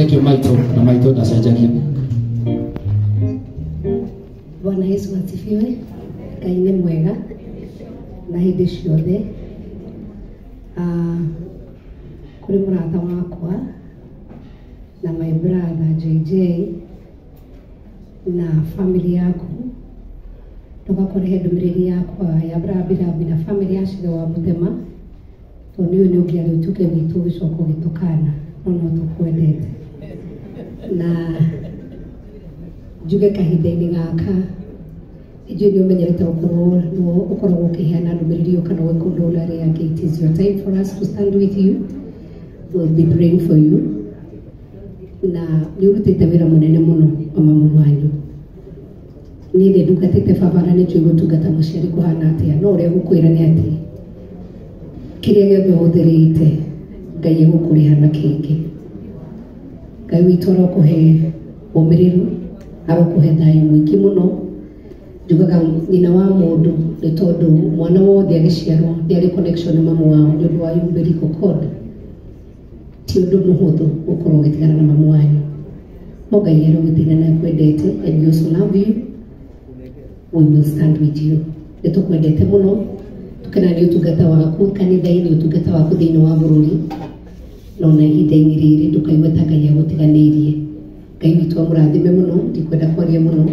Thank you maitũ, na maitũ ndacenjagia. Bwana Yesu asifiwe. Ngai nĩ mwega na hĩndĩ ciothe. Kũrĩ mũrata wakwa na my brother JJ na family yaku, ndũgakũrehe ndũmĩrĩri yakwa ya Rambirambi na family ya Cĩgĩ wa Mũtema, tondũ nĩ ũyũ nĩ ũngĩarĩ ũtuke witũ ũgĩcoka ũgĩtũkana, no no tũkwendete. Na njuge kahinda-inĩ gaka njũĩ nĩ ũmenyerete gũkorwo nĩwe ũkoragwo ũkĩheana ndũmĩrĩri ĩyo kana ũgĩkondũra arĩa angĩ. It is your time for us to stand with you. We'll be praying for you. Na nĩ ũrutĩte wĩra mũnene mũno wa mamu wanyu. Niĩ nĩ ndungatĩte baba na nĩ njũĩ gũtungata mũciari kũhana atĩa, no ũrĩa ngũkwĩra nĩ atĩ kĩrĩa gĩothe ũhũthĩrĩte Ngai egũkũrĩha na kĩngĩ. Ngai witũ arokũhe ũmĩrĩru, arokũhe thayũ mũingĩ mũno. Njugaga nyina wa mũndũ nĩ tondũ mwana wothe agĩciarwo nĩ arĩ connection na mamu wao nĩ ũndũ wa umbilical cord. Ti ũndũ mũhũthũ gũkorwo ũgĩtigana na mamu wanyu, no Ngai arogũteithia na akwendete, and we also love you. We will stand with you. Nĩ tũkwendete mũno, tũkena nĩ ũtungata waku kanitha-inĩ, ũtungata waku thĩinĩ wa bũrũri, na ona ihinda-inĩ rĩrĩ ndũkaigue ta Ngai agũtiganĩirie. Ngai witũ amũrathime mũno, ndikwenda kwaria mũno,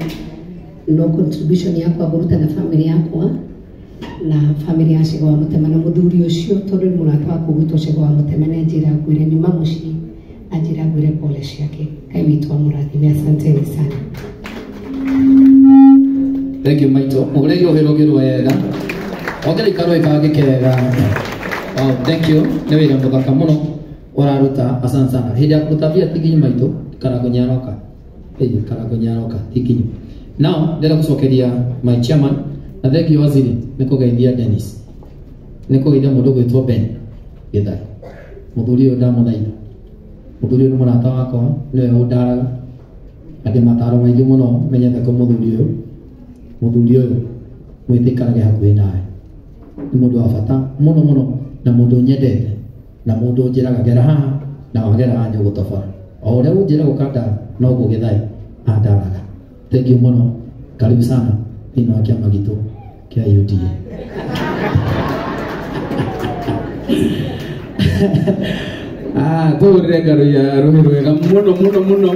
no contribution yakwa ngũruta na family yakwa na family ya Cĩgĩ wa Mũtema na mũthuri ũcio, tondũ nĩ mũrata wakwa ũgwĩtwo Cĩgĩ wa Mũtema, nĩ anjĩra ngwĩre nyuma mũciĩ, anjĩra ngwĩre pole ciake. Ngai witũ amũrathime, asanteni sana. Thank you maitũ, mũgũre rũhĩ rũngĩ rwega, ongera ikarũĩ kangĩ kega. Oh, thank you, nĩ wĩra mũthaka mũno ũraruta, asante sana. Hĩndĩ ya kũruta mbia ti nginyu maitũ, Karangũ nĩaroka. Ĩĩ, Karangũ nĩaroka, ti nginyu. Now, ndĩrenda gũcokeria my chairman, na thank you waziri nĩ kũgeithia Dennis, nĩ kũgeithia mũndũ ũgwĩtwo Ben Gĩthai. Mũthuri ũyũ ndamũthaitha, mũthuri ũyũ nĩ mũrata wakwa, nĩwe ũndaraga na ndĩ mataro maingĩ mũno menyete kũ mũthuri ũyũ. Mũthuri ũyũ mwĩtĩkarage hakuhĩ nawe, nĩ mũndũ wa bata mũno mũno, na mũndũ nyendete, na mũndũ ũnjĩraga gera haha na wagera haha nĩũgũtobora, o ũrĩa ũnjĩra gũkandara noguo Gĩthai andaraga. Thank you mũno, karibu sana thĩinĩ wa kĩama gitũ kĩa UDA. Tũhũrĩre ngaro ya rũhĩ rwega mũno mũno mũno,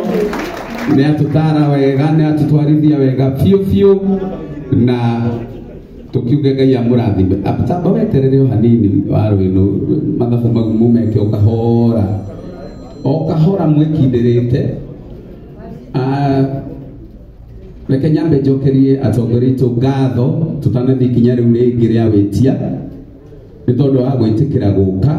nĩ atũtara wega, nĩ atũtwarithia wega biũ biũ, na tũkiuge Ngai amũrathime. Tamba weterere o hanini wa rwĩno, mathabu mau mũmeke o kahora o kahora mwĩkindĩrĩte. Reke nyambe njokerie atongoria aitũ ngatho tũtanathiĩ ikinya rĩu rĩngĩ rĩa wĩtia, nĩ tondũ wa gwĩtĩkĩra gũka